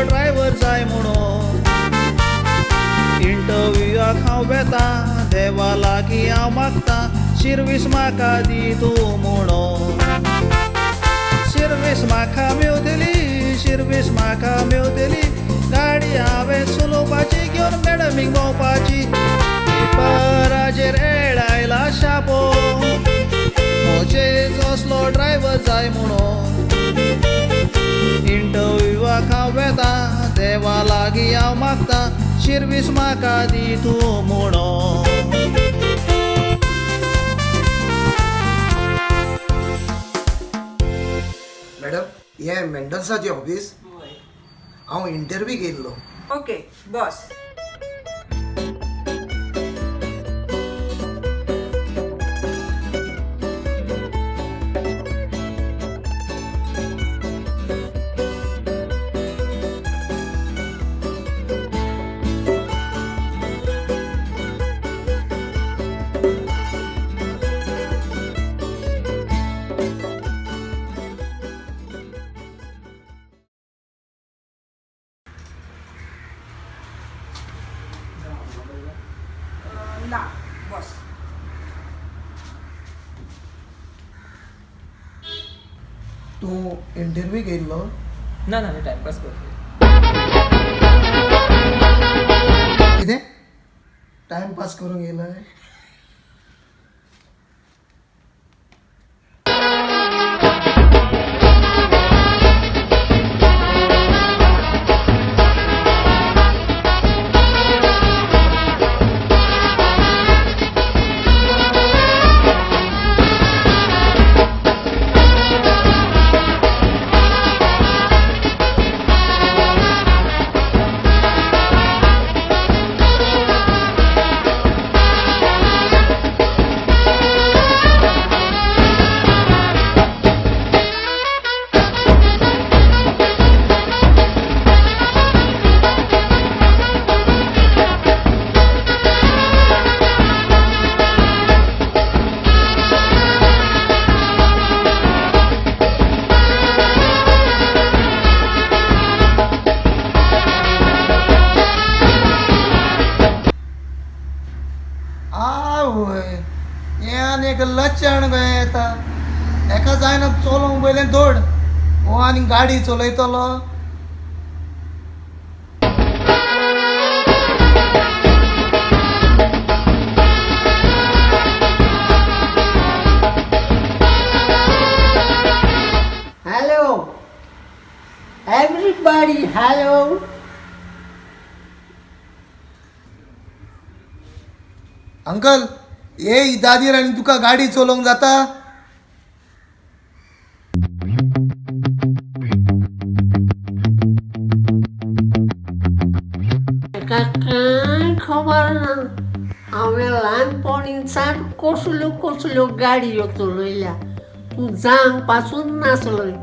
Driver जाय म्हणून. इंटरव्यूआक हांव वेता, देवा लागीं हांव मागता, शिर्वीस म्हाका दी तूं म्हणून. शिर्वीस म्हाका मेवतली, शिर्वीस म्हाका मेवतली, गाडी हांवें चलोवपाची, घेवन मॅडमीक भोंवपाची. पेपराचेर एड आयला शापो, म्हजेच असलो ड्रायव्हर जाय म्हणून. इंटरव्यूआक हांव वेता, देवा लागीं हांव मागता, शिर्वीस म्हाका दी तूं म्हणून. मॅडम, हें मेंडन्साचें ऑफीस? हांव इंटरव्यू घेयल्लो. ओके, बस. ना, बस. तूं इंटरव्यू घेयल्लो? ना ना, टायमपास करतो. कितें टायमपास करूंक येयलाय? आवय, हें आनी एक लक्षण खंय येता. हेका जायना चलोवंक पयलें धड, हो आनी गाडी चलयतलो. Hello. Everybody, hello. Uncle, हे दादीर आनी तुका गाडी चलोवंक जाता? ताका कांय खबर ना, हांवें ल्हानपणीसान कसल्यो कसल्यो गाडयो चलयल्या. तूं जावंक पासून नासलय.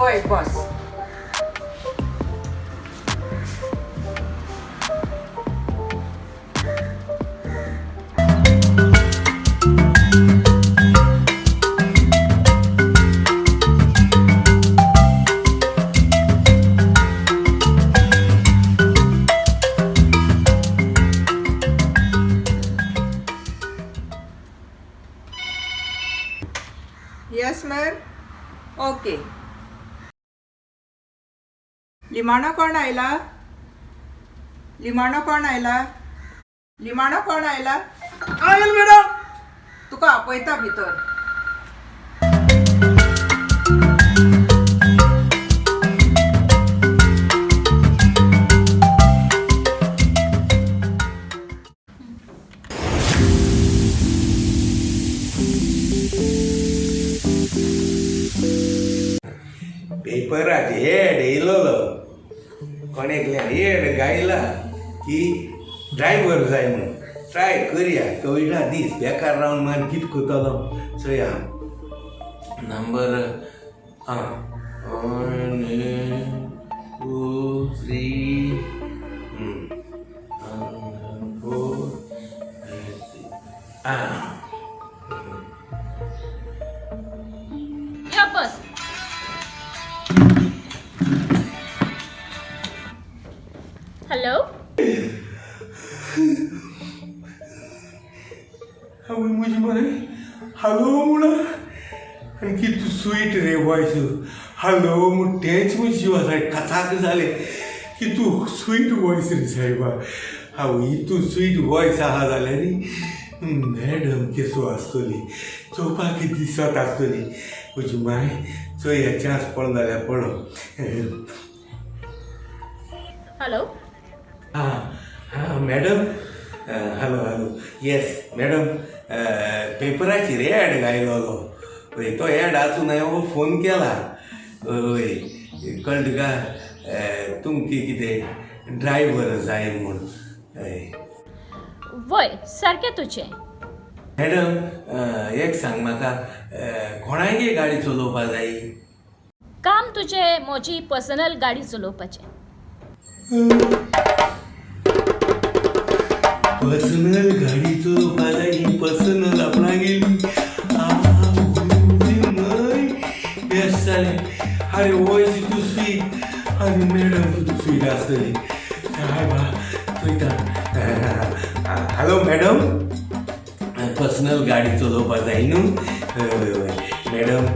वय, बस. Yes ma'am. Okay. लिमाणो कोण आयला? लिमाणो कोण आयला? लिमाणो कोण आयला? आयल मॅडम. तुका आपयता भितर. पेपरात हेड येयलोलो, कोण एकल्यान हेड गायला की ड्रायव्हर जाय म्हणून. ट्राय करया. कोविडा दीस बेकार रावन मान कित करतलो. चोया नंबर आं 1 2 3 4 आं. यो बस. हॅलो. आवय म्हजी मरे, हॅलो म्हणून आनी कितू स्वीट रे वॉयस. हॅलो म्हूण तेंच म्हज्या जिवा सारकें कचाक जालें. कितू स्वीट वॉयस रे सायबा. हांव इतू स्वीट वॉयस आहा जाल्यार मॅडम केसो आसतली, चोवपाक कितें दिसत आसतली म्हजी माय. चोया चान्स पडलो जाल्यार पडो. हॅलो. हां हां madam, hello hello. Yes madam, पेपराचेर एड घायलोलो हय, तो एड आसून हांवें फोन केला. हय कळ्ळें तुका, तुमकां कितें ड्रायव्हर जाय म्हूण. हय वय सारकें तुजें. मॅडम, एक सांग म्हाका, कोणागे गाडी चलोवपा जाय? काम तुजें म्हजी पर्सनल गाडी चलोवपाचें. पर्सनल गाडी चलोवपा जाय? पर्सनल आपणागेली बेस्ट जालें. अरे वॉयस तूं स्वीट आनी मॅडम तूं स्वीट आसतली सायबा. चोयता. हॅलो मॅडम, पर्सनल गाडी चलोवपा जाय न्हू? हय हय हय मॅडम,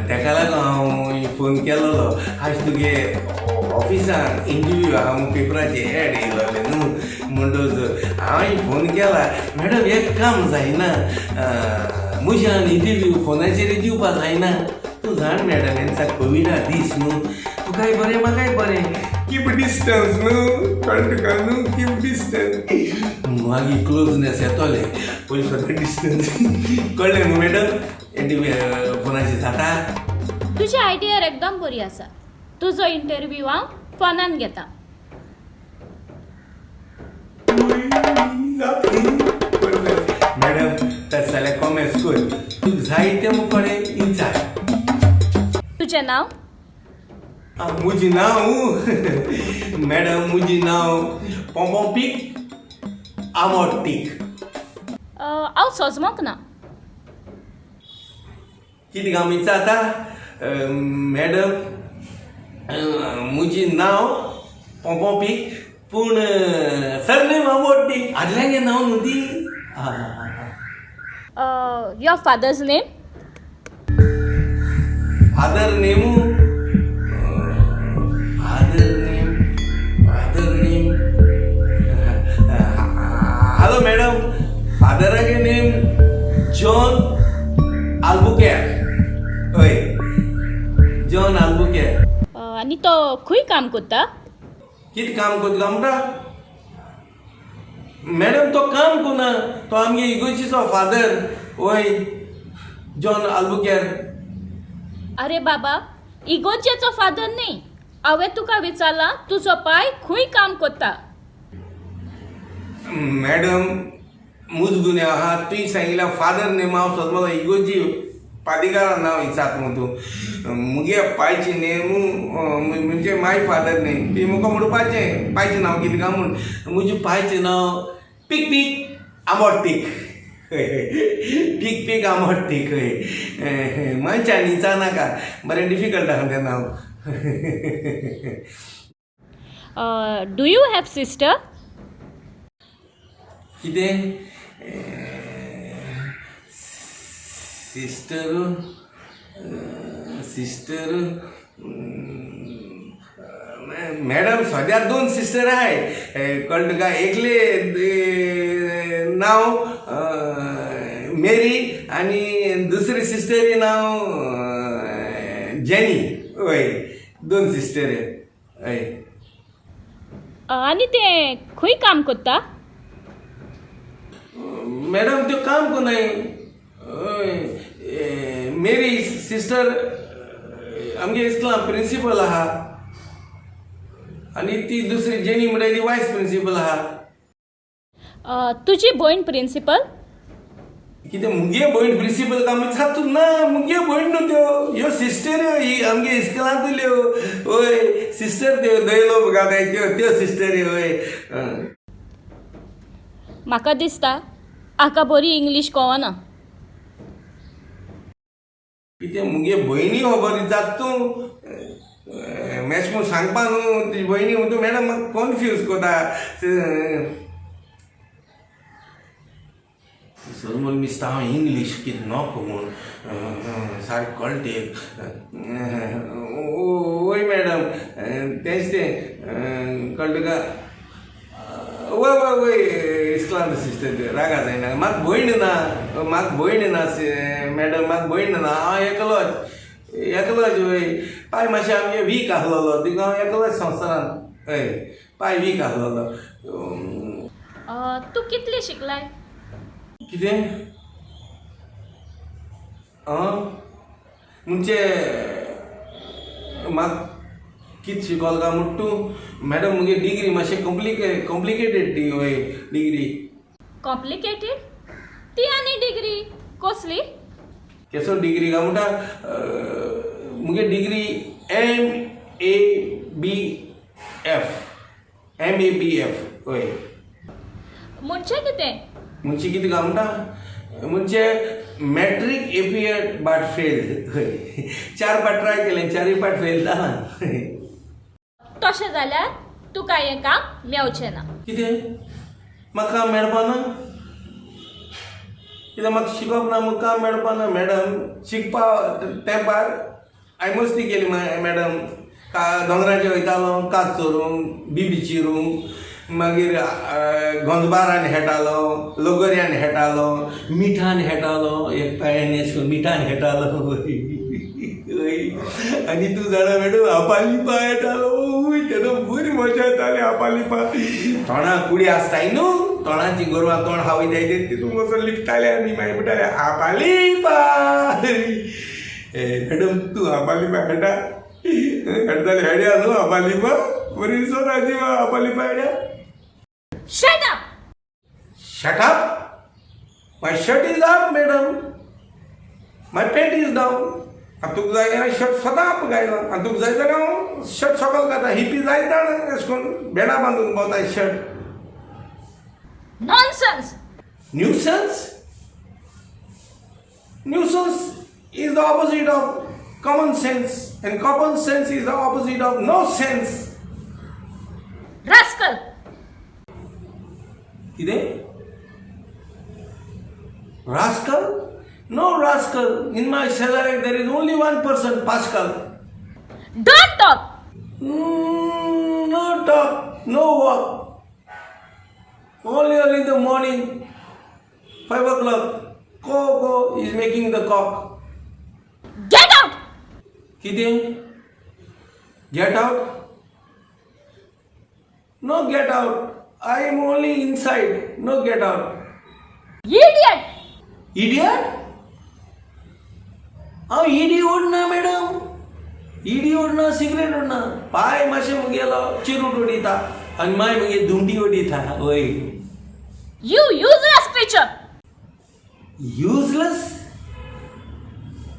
तेका लागून हांव फोन केलोलो. आज तुगे ऑफिसान इंटरव्यू आहा म्हूण पेपराचेर एड येयलोलें न्हू, म्हणटच हांवें फोन केला. मॅडम एक काम जायना, म्हज्यान इंटरव्यू फोनाचेर दिवपा जायना. तूं जाण मॅडम, हेंचा कोविडा दीस न्हू, तुकाय बरें म्हाकाय बरें. कीप डिस्टन्स न्हू, कळ्ळें तुका न्हू? Keep distance. मागीर क्लोजनेस येतोलें, पयलीं सगळें डिस्टन्स. कळ्ळें न्हू मॅडम? इंटरव्यू फोनाचेर जाता? तुजी आयडिया एकदम बरी आसा. तुजो इंटरव्यू हांव फोनान घेता. मॅडम तशें जाल्यार कॉमेस कर, तुका जाय तें मुखार इचार. तुजें नांव? म्हजें नांव मॅडम, म्हजें नांव पोंपो पीक आमोट टीक. हांव सोजमोंक ना. कितें काय विचारता मॅडम? म्हजें नांव पोंपो पीक, पूण सरनेम आमोट टीक. आदल्यांगे नांव न्हू ती. आं. Your father's name? Father name, father name, father name. Hello madam, फादरागे name John Albuquerque. हय, जॉन आल्बुकेर. आनी तो खंय काम करता? कितें काम करता म्हणटा मॅडम? तो काम करना, तो आमगे इगोर्जीचो फादर. वय, जॉन आल्बुकेर. अरे बाबा, इगोर्जेचो फादर न्ही. हांवें तुका विचारलां तुजो पाय खंय काम करता. मॅडम मुज गुन्यांव आहा. तुवें सांगिल्ल्या फादर नेम, हांव सोदलो इगोर्जी पादिकारा नांव विचारता मगो तूं. मुगे पायचें नेम म्हणजे माय फादर नेम. तुवें मुका म्हणपाचें पायचें नांव कितें काय म्हूण. म्हजें पायचें नांव पीक पीक आंबट टीक, पीक पीक आंबट टीक. हय, मातशें विचार नाका, बरें डिफिकल्ट आहा तें नांव. Do you have sister? कितें सिस्टर? Sister madam, सद्या दोन सिस्टर आहाय. कळ्ळें तुका? एकले नांव मेरी आनी दुसरी सिस्टरी नांव जेनी. हय, दोन सिस्टर. हय. आनी ते खंय काम करता? मॅडम त्यो काम कोन्नाय. हय, मेरी सिस्टर आमगे इस्कुलान प्रिंसिपल आहा आनी ती दुसरी जेनी म्हणटा ती वायस प्रिंसिपल आहा. तुजी भयण प्रिंसिपल? कितें मुगे भयण प्रिंसिपल काय विचार तूं? ना, मुगे भयण न्हू त्यो, ह्यो सिस्टर ही आमगे इस्कुलांतल्यो. वय, सिस्टर त्यो, दयलो घाताय त्यो, त्यो सिस्टर वय. म्हाका दिसता हाका बरी इंग्लीश कळना. कितें मुगे भयणी खबर विचार तूं? मॅच म्हूण सांगपा न्हू तुजी भयणी म्हूण तूं मॅडम म्हाका कॉन्फ्यूज कोता. सोलमन मिस्ता हांव इंग्लीश कितें नको म्हूण सारकें कळटा एक. वय मॅडम, तेंच तें कळटा तुका. वय वय वय, इस्कुलांत सिस्टर त्यो, रागा जायना. म्हाका भयण ना, म्हाका भयण ना मॅडम, म्हाका भयण ना. हांव एकलोच, एकलोच. वय, पाय मातशें आमगे वीक आसलेलो, देखून हांव एकलोच संवसारांत. हय, पाय वीक आसलेलो. तूं कितली शिकलाय? कितें आं? म्हणजे म्हाका कितें शिकोल काय म्हूण तूं मॅडम? मुगे डिग्री मातशें कॉम्प्लिकेटेड ती. वय, डिग्री. कॉम्प्लिकेटेड? ती आनी डिग्री कसली? केसो डिग्री काय म्हणटा? मुगे degree MABF, MABF. वय. म्हणजे कितें? म्हणजे कितें काय म्हणटा? म्हणजे मॅट्रीक एपियर्ड बट फेल्ड. हय, चार पाट ट्राय केलें, चारूय पाट फेल जाला. तशें जाल्यार तुका हें काम मेवचें ना. कितें, म्हाका काम मेळपा ना? कित्याक म्हाका शिकप ना म्हूण काम मेळपा ना मॅडम? शिकपा तेंपार हांवें मस्ती केली मॅडम. दोंगराचेर वयतालो कात चोरूंक, बिबी चिरूंक, मागीर गोंजबारान खेळटालो, लगोऱ्यान खेळटालो, मिठान खेळटालो. एक पांयान अशें करून मिठान खेळटालो. आनी तूं जाणा मॅडम, आपालिपा खेळटालो. तेन्ना बरी मजा येताली. आपालिपा तोंडाक कुडी आसताय न्हू, तोंडाची गोरवां तोंड खावयताय ते, तितून वचून लिपताले आनी मागीर म्हणटाले आपालिपा. ए मॅडम, तूं आपालिपा खेळटा? खेळटाले? खेळया न्हू आपालिपा, बरी दिसता आपालिपा खेळया. Shut up! Shut up? My shirt is up, madam. My pant is down. आनी तुका जाय जाल्यार शर्ट स्वता अप घायला, आनी तुका जाय जाल्यार हांव शर्ट सकयल घाता. हिपी जायता अशें करून बेणां बांदून भोंवता shirt. Nonsense! Nuisance? Nuisance is the opposite of common sense, and common sense is the opposite of no sense. Rascal! कितें rascal? No rascal. In my salary there is only one person, Pascal. Don't talk! No talk, no walk. Only early in the morning, 5 o'clock, go go is making the cock. Get out! कितें get out? No get out. I am only inside. No get out. Idiot! Idiot? हांव ED ओडना madam, ED ओडना, cigarette ओडना. पाय मातशें मुगेलो चिरूट उडयता आनी माय मुगे धुंडी उडयता. वय. You useless creature! Useless?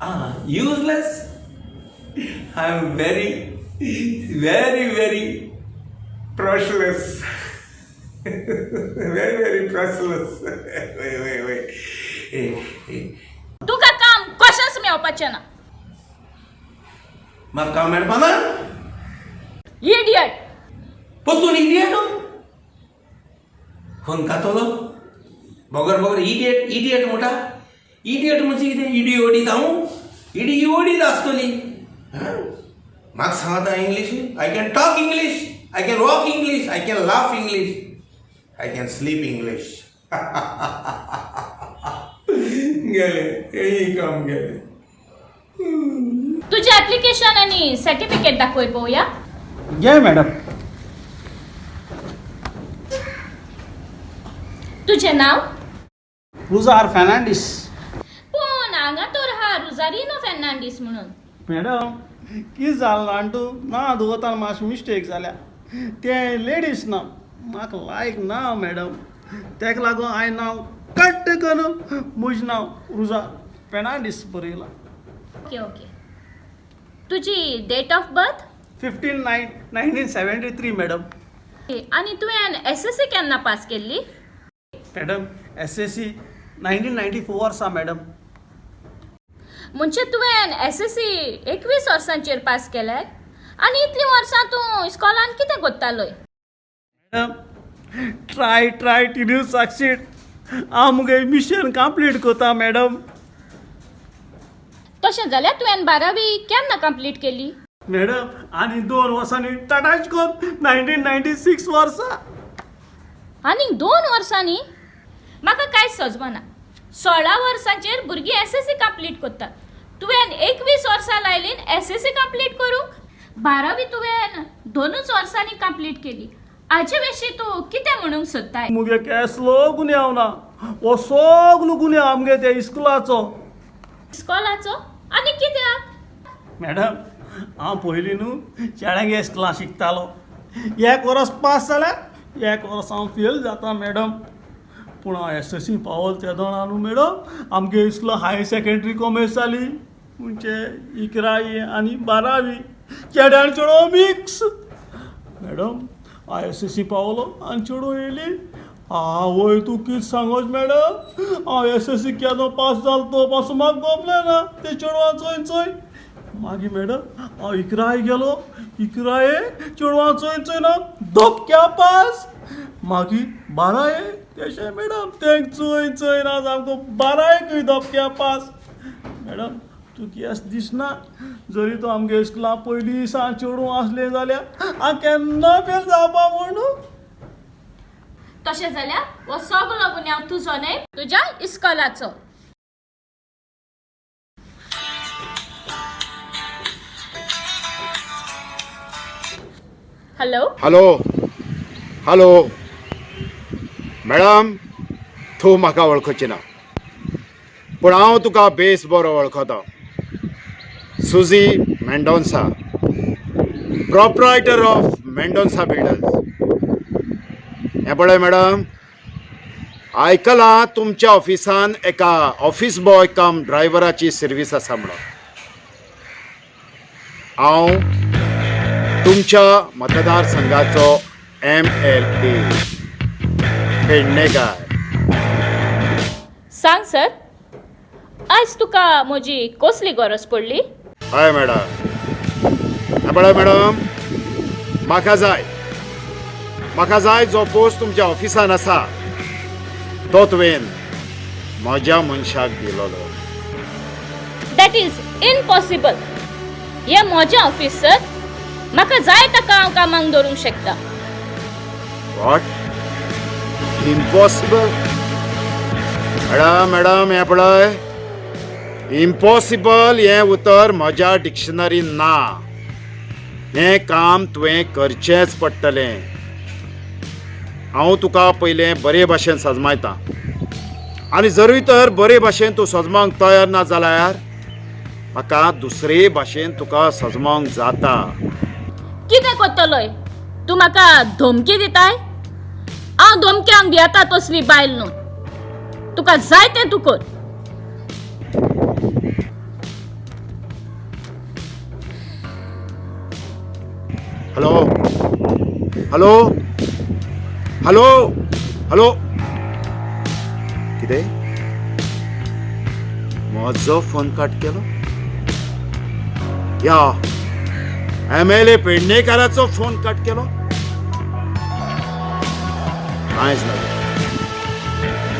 Ah, useless. I am very very very priceless, very very priceless. वय वय वय. ए ए. तुका काम कशेंच मेळपाचें ना. म्हाका काम मेळपा ना? इडियट! परतून इडियट? फोन खातलो बगर बगर इडियट इडियट म्हणटा. इडियट म्हणजे कितें? इडी ओडीत हांव? इडी ओडीत आसतली. म्हाका सांगता English? I can talk English, I can walk English, I can laugh English, I can sleep English. गेले, हेय काम गेले. तुजें एप्लिकेशन आनी सर्टिफिकेट दाखय पळोवया. घे मॅडम. तुजें नांव? रुजार फेर्नांडीस. पूण हांगा तर हा रुजारिनो फेर्नांडीस म्हणून. मॅडम, कितें जालें जाण तूं, ना दवरताना मातशें मिस्टेक जाल्या. तें लेडीज ना, म्हाका लायक ना मॅडम. तेका लागून हांवें नांव कट्ट करून म्हजें नांव रुजा फेर्नांडीस बरयलां. ओके ओके, तुजी date of birth? 15/9/1973 madam. आनी तुवें एस एस सी केन्ना पास केल्ली? मॅडम, एस एस सी 1994 वर्सा मॅडम. म्हणजे तुवें एस एस सी 21 वर्सांचेर पास केल्याय आनी इतलीं वर्सां तूं इस्कॉलान कितें कोत्तालोय? Madam, try try till you succeed. हांव मुगे मिशन कंप्लीट कोता मॅडम. तशें जाल्यार तुवें बारावी केन्ना कंप्लीट केली? मॅडम, आनी 2 वर्सांनी टाटाच कोन 1996 वर्सा. आनीक 2 वर्सांनी? म्हाका कांयच सजमना. 16 वर्सांचेर भुरगीं एस एस सी कंप्लीट कोत्तात, तुवें 21 वर्सां लायलीं एस एस सी कंप्लीट करूंक. बारावी तुवें 2 वर्सांनी कंप्लीट केली. हाजे विशीं तूं कितें म्हणूंक सोदताय? मुगे केसलो गुन्यांव ना, हो सगलो गुन्यांव आमगे त्या इस्कुलाचो. इस्कॉलाचो आनी कित्याक? मॅडम, हांव पयलीं न्हू चेड्यांगे इस्कुलां शिकतालो. 1 वर्स पास जाल्यार 1 वर्स हांव फेल जाता मॅडम. पूण हांव एस एस सी पावल तेदोना न्हू मॅडम, आमगे इस्कुलां हायर सेकेंडरी कॉमर्स जाली, म्हणजे 11वी आनी 12वी चेड्यान चेडो मिक्स. मॅडम, हांव एस एस सी पावलो आनी चेडूं येयली. आवय, तूं कितें सांगोच मॅडम, हांव एस एस सी केदो पास जालो तो पासून म्हाका गमलें ना ते चेडवां चोय चोय. मागीर मॅडम हांव 11 गेलो, 11 चेडवां चोय चोय ना धपक्या पास. मागीर 12 तेशें मॅडम, तेंक चोय चोय ना सामको 12कूय धपक्या पास. मॅडम, तूं केस दिसना, जरी तो आमगे इस्कुलां पयलीं सान चेडूं आसलें जाल्यार हांव केन्ना फेल जावपा म्हूण न्हू. तशें जाल्यार हो सगलो गुन्यांव तुजो न्हय, तुज्या इस्कॉलाचो. हॅलो हॅलो हॅलो मॅडम, तूं म्हाका वळखुची ना, पूण हांव तुका बेस बरो वळखता. Suzy Mendonca, proprietor of Mendonca builders. हें पळय मॅडम, आयकलां तुमच्या ऑफिसान एका ऑफिस बॉय कम ड्रायव्हराची सर्वीस आसा म्हणून. हांव तुमच्या मतदारसंघाचो MLA Pednekar. सांग सर, आयज तुका म्हजी कसली गरज पडली? हय मॅडम, हें पळय मॅडम, म्हाका जाय म्हाका जाय जो पोस्ट तुमच्या ऑफिसान आसा तो तुवें म्हज्या मनशाक दिलोलो. That is impossible. हें म्हजें ऑफिस सर, म्हाका जाय ताका हांव कामाक दवरूंक शकता. What, impossible? Madam madam हें पळय, इम्पॉसिबल हें उतर म्हज्या डिक्शनरीन ना. हें काम तुवें करचेंच पडटलें. हांव तुका पयलें बरे भाशेन सजमायता, आनी जरूय तर बरे भाशेन तूं सजमावंक तयार ना जाल्यार म्हाका दुसरे भाशेन तुका सजमावंक जाता. कितें करतलोय तूं? म्हाका धमकी दिताय? हांव धमक्यांक भियेता तसली बायल न्हू. तुका जाय तें तूं कर. हॅलो हॅलो हॅलो हॅलो, कितें म्हजो फोन कट केलो? ह्या MLA पेडणेकाराचो फोन कट केलो? कांयच ना,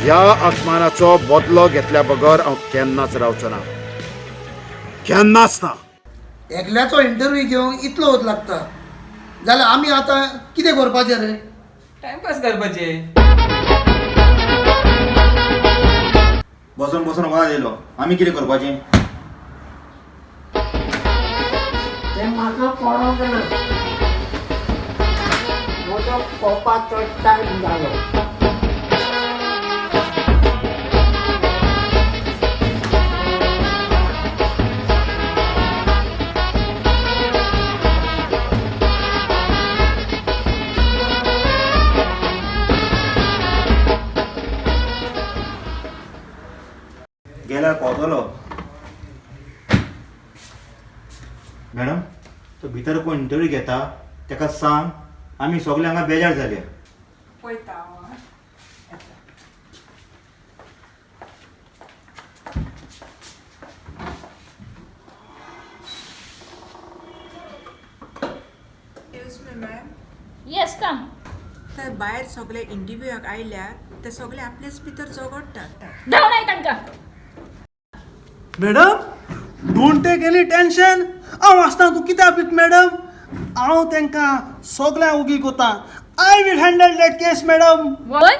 ह्या अपमानाचो बदलो घेतल्या बगर हांव केन्नाच रावचो ना, केन्नाच ना. एकल्याचो इंटरव्यू घेवंक इतलो वत लागता जाल्यार आमी आतां कितें करपाचें रे? टायमपास करपाचें. बसून बसून वाज येयलो, आमी कितें करपाचें? तें म्हाका पडोंक ना, म्हजो कोपाचो टायम जालो. भितर कोण इंटरव्यू घेता तेका सांग आमी सगळे हांगा बेजार जाले. पळयता हांव आं. येता. Excuse me ma'am. Yes, come. थंय भायर सगळे इंटरव्यूआक आयल्यात ते सगळे आपलेच भितर झगडटात. धांवडाय तांकां. Madam, don't take any tension. हांव आसता, तूं कित्याक भिता मॅडम? हांव तांकां सगळ्यांक ओगी कोता. I will handle that case, madam. वय,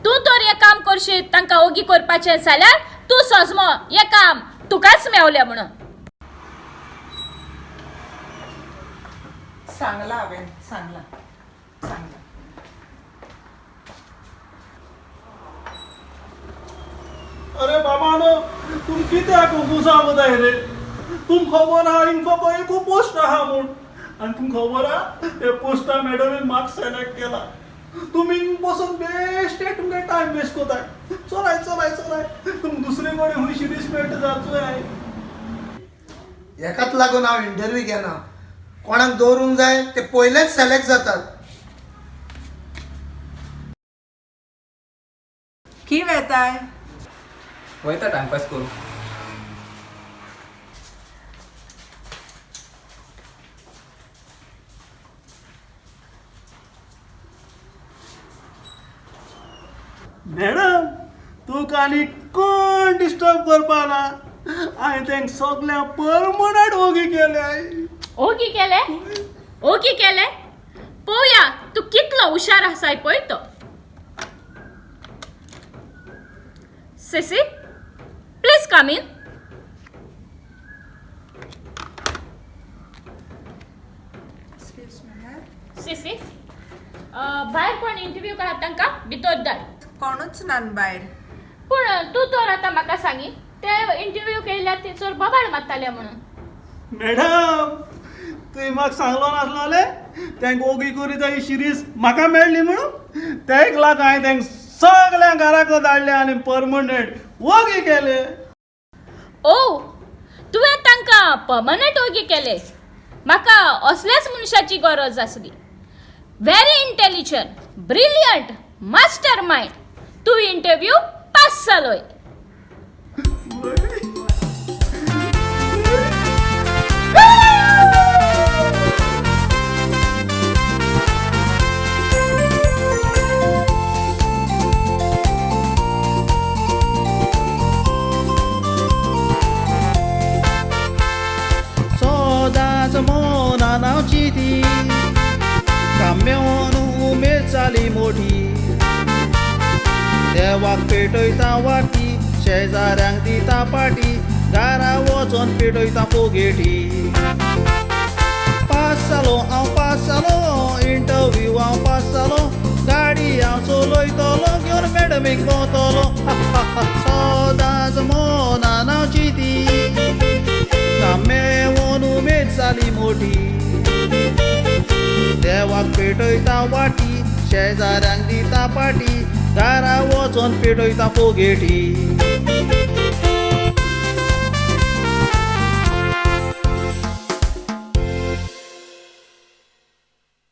तूं तर हें काम करशीत तांकां ओगी करपाचें जाल्यार तूं सजमो हें काम तुकाच मेवलें म्हणून. सांगलां हांवें, सांगलां सांगलां. अरे बाबा नो, तुम कित्याक गुसा कोताय रे? तुम खबर आहा हिंगा पळय एकू पोस्ट आहा म्हूण, आनी तुमकां खबर आहा ते पोस्टा मॅडमीन म्हाका सिलेक्ट केला. तुमी हिंग बसून बेश्टे तुमगे टायम वेस्ट कोताय. चलाय चलाय चलाय, तुम दुसरे कडेन खंय शिरीस मेळटा जाचोय. हेकाच लागून हांव इंटरव्यू घेना. कोणाक दवरूंक जाय ते पयलेच सिलेक्ट जातात. खी वेताय? वयता टायमपास करूं. मॅडम, तुका आनी कोण डिस्टर्ब करपा ना. हांवें तांकां सगळ्यांक परमनंट ओगी केले. ओगी केले, ओगी केले. पळोवया तूं कितलो हुशार आसाय पळय तो. CC, please come in. Excuse me ma'am. CC, भायर कोण इंटरव्यू आहा तांकां भितर धाड. कोणूच ना भायर. पूण तूं तर आतां म्हाका सांगी, ते इंटरव्यू केल्या थंयसर बोबाळ मारताले म्हणून. मॅडम, तुवें म्हाका सांगलो नासलोले तांकां ओगी करीत ही शिरीज म्हाका मेळ्ळी म्हणून? तेक लागून हांवें तांकां सगळ्यांक घराक धाडले आनी परमनंट ओगी केले. ओ, तुवें तांकां पर्मनंट ओगी केले. म्हाका असल्याच मनशाची गरज आसली. Very intelligent, brilliant, master mind. तूं इंटरव्यू पास जालोय. सदांच मनान हांव चिंती, काम मेवोन उमेद जाली मोठी. देवाक पेटयता वाटी, शेजाऱ्यांक दिता पाटी, घरा वचोन पेटयता फोगेटी. पास जालो हांव, पास जालो इंटरव्यू, हांव पास जालो. गाडी हांव चलयतलो, घेवन मॅडमीक भोंवतलो. सदांच मनान हांव चिंती, काम मेवोन उमेद जाली मोठी. देवाक पेटयता वाटी, शेजाऱ्यांक दिता पाटी, घरा वचोन पेटयता फोगेटी.